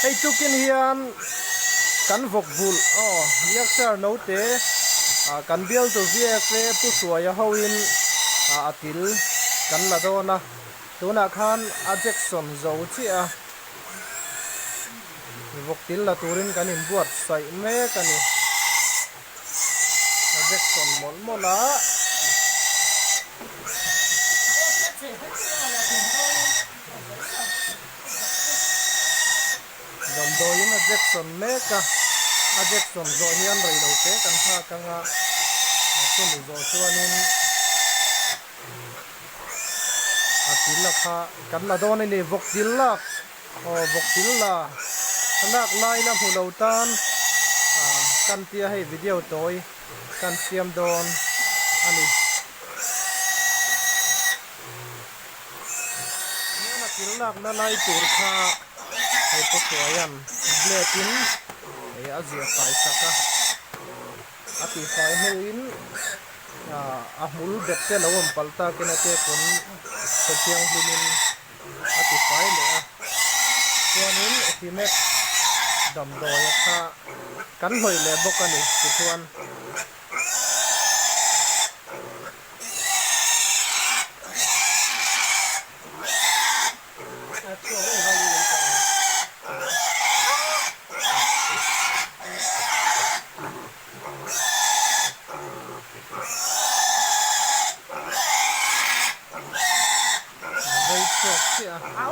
Hei tukin hian kan vawk vulh aw Yorkshire note ah kan bialtu VFA Pu Hruaia hoin ah a til kan la dawn a, tunah khan a Jackson zo chiah a, vawk til la turin kan inbuatsaih mek a ni. A Jackson mawlh mawlh a. Damdawiin a Jackson mek a, a Jackson zawh hian rei lo te kan nghak ang a, chumi zawh chuanin a til a kha kan la dawn a ni, vawk til lak aw vawk til la a lak lai la hmu lo tan kan tia hei video tawi kan siam dawn a ni. Hian a thil lakna lai tur kha hei pawh hruaia'n blade in hei a ziah fai sak a, a tih fai hnuin a hmul bet te lo awm palh takin a te pawn chhe thianghlimin a ti fai leh a, chuanin Epimax damdawi kha kan hlawih leh bawk a ni tichuan. Vei chhuak chiah a.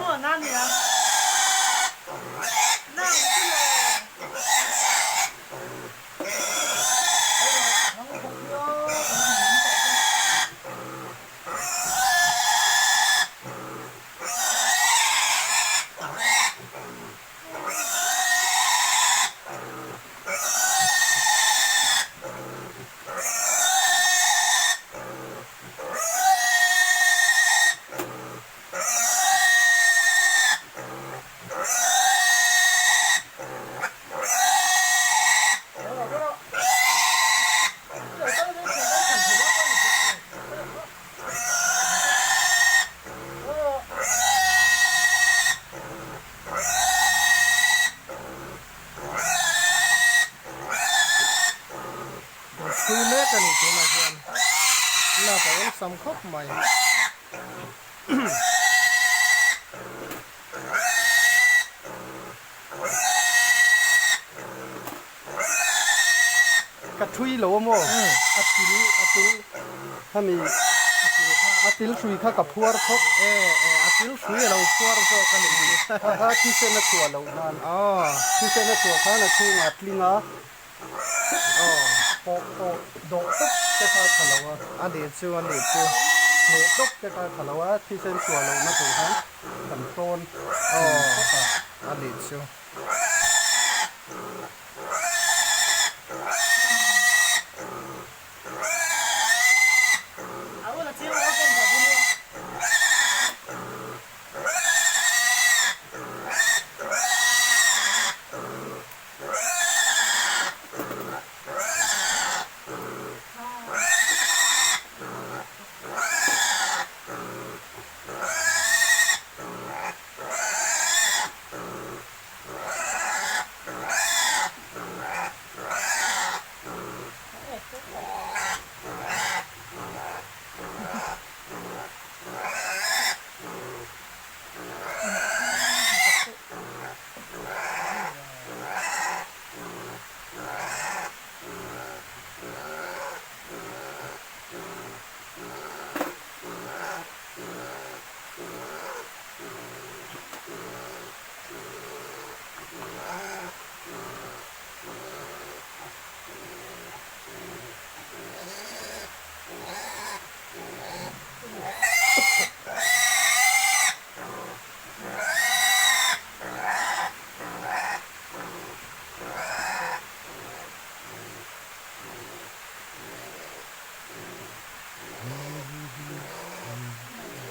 Thui mek a ni tunah hian lak a awlsam khawp mai. Ka thui lo a maw? A til a til khami a til hrui kha ka phuar phawt. E e a til hrui a lo phuar zawk a nih chu. Kha kha thisen a chhuah loh nan. Thisen a chhuah khan a chhungah a tling a. Pawh pawh dawh tawp te kha tha lo a. A nih chu a nih chu. Hneh tawp te kha tha lo a, thisen chhuah lohna tur khan kan tawn phawt a. A nih chu.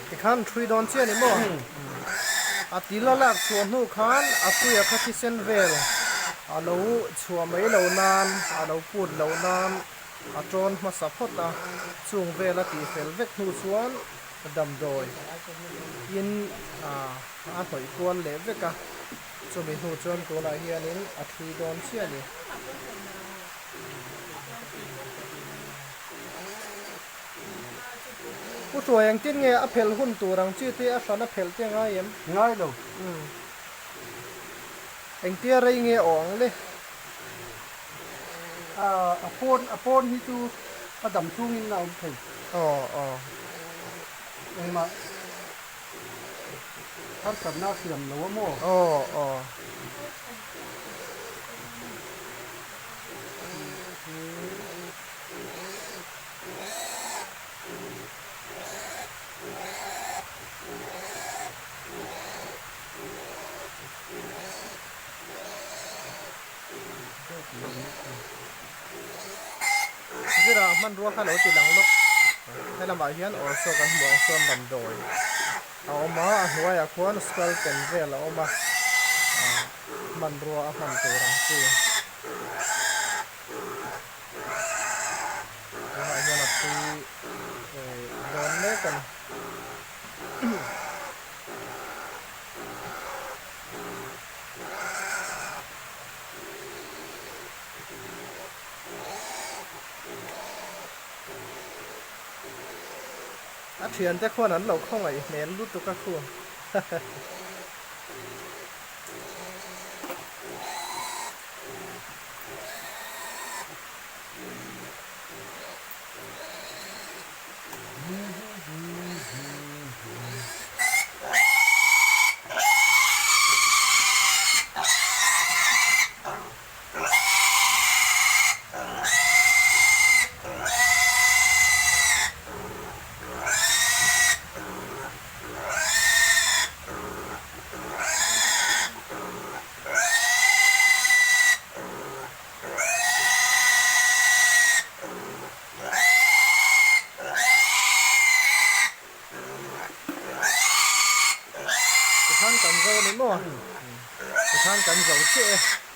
Tikhan thui dawn chiah a ni maw? A til a lak chhuah hnu khan a puia kha thisen vel a lo chhuah mai lo nan, a lo put lo nan a tawn hmasa phawt a, chung vel a tihfel vek hnu chuan damdawi in a hnawih kual leh vek a. Chumi hnu chuan tunah hianin a thlui dawn chiah a ni. Pu Hruai engtin nge a phelh hun tur ang chi te a hran a phelh te ngai em? Ngai lo. Umm. Engtia rei nge aw ang le? A pawn a pawn hi chu a dam chhungin a awm thei. Aw aw. Engmah harsatna a siam lo a maw? Aw aw. Zira hmanrua kha lo ti lang lawk. Helamah hian awr saw kan hmuh ang chuan damdawi a awm a, a hnuaiah khuan skull pen vel a awm a, hmanrua a hman tur ang chi. Tunah hian a pui dawn mek a ni. A thiante khuan an lo khawngaih hmel lutuk a khu. Tikhan kan zo a ni maw? Tikhan kan zo chiah e.